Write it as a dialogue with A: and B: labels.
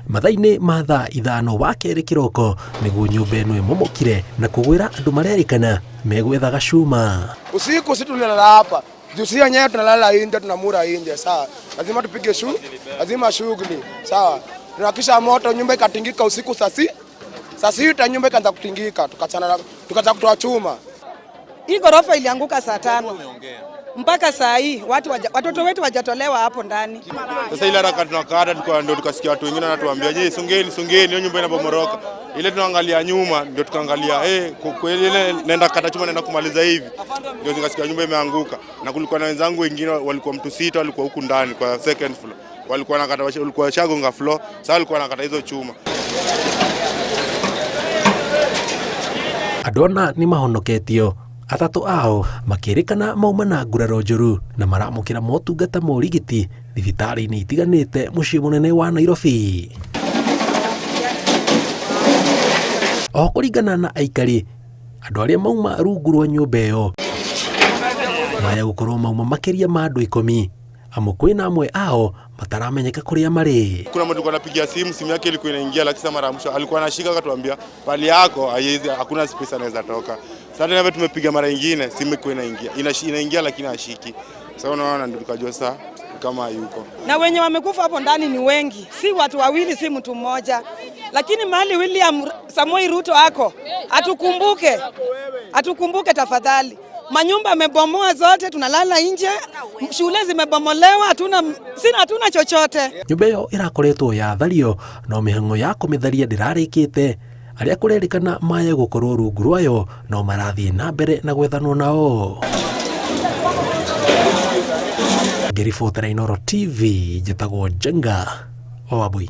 A: Mathaa-inĩ ma thaa 5 wa kerĩ kĩroko nĩguo nyũmba ĩno ĩmomokire na kũgwĩra andũ marerĩkana megwethaga cuma.
B: Usiku si tulilala hapa. Juu si wenyewe tunalala nje, tunamura nje, sawa. Lazima tupige shu, lazima shughuli, sawa. Tunakisha moto, nyumba ikatingika usiku saa 6 nyumba ikaanza kutingika, tukachana tukaanza kutoa chuma.
C: Hii ghorofa ilianguka saa 5. Mpaka saa hii watoto wetu wajatolewa hapo ndani.
D: Sasa ile haraka tunakata ndio tukasikia watu wengine wanatuambia, "Je, songeni, songeni, hiyo nyumba inabomoroka." Ile tunaangalia nyuma ndio tukaangalia, kweli ile naenda kata chuma naenda kumaliza hivi. Ndio nikasikia nyumba imeanguka. Na kulikuwa na wenzangu wengine walikuwa mtu 6 walikuwa huku ndani kwa second floor. Walikuwa nakata, walikuwa shagonga floor, sasa walikuwa nakata hizo chuma.
A: Andũ ana nĩ mahonoketio, atatũ ao makĩrĩkana mauma na nguraro njũru na maramũkĩra motungata ma ũrigiti thibitarĩ-inĩ itiganĩte mũciĩ mũnene wa Nairobi. O kũringana na aikari, andũ arĩa mauma rungu rwa nyũmba ĩyo maya gũkorwo mauma makĩria ma andũ 10, amu kwĩna amwe ao mataramenyeka kũrĩa marĩ.
D: Kuna mtu alikuwa anapigia simu, simu yake ilikuwa inaingia, lakini sasa mara mwisho alikuwa anashika akatuambia pali yako haiwezi, hakuna space anaweza toka. Sasa tena tumepiga mara nyingine, simu ilikuwa inaingia, inaingia lakini hashiki. Sasa unaona ndio tukajua sasa kama yuko.
C: Na wenye wamekufa hapo ndani ni wengi, si watu wawili, si mtu mmoja. Lakini mahali William Samoei Ruto ako, atukumbuke. Atukumbuke tafadhali. Manyumba yamebomoa zote, tunalala nje, shule zimebomolewa, hatuna chochote.
A: Nyumba ĩyo ĩrakoretwo yathario, no mĩhang'o ya kũmĩtharia ndĩrarĩkĩte. Arĩa kũrerĩkana maya gũkorwo rungu rwayo no marathiĩ na mbere na gwethanwo nao. Ngĩribotera Inooro TV, njĩtagwo Njenga Wambui.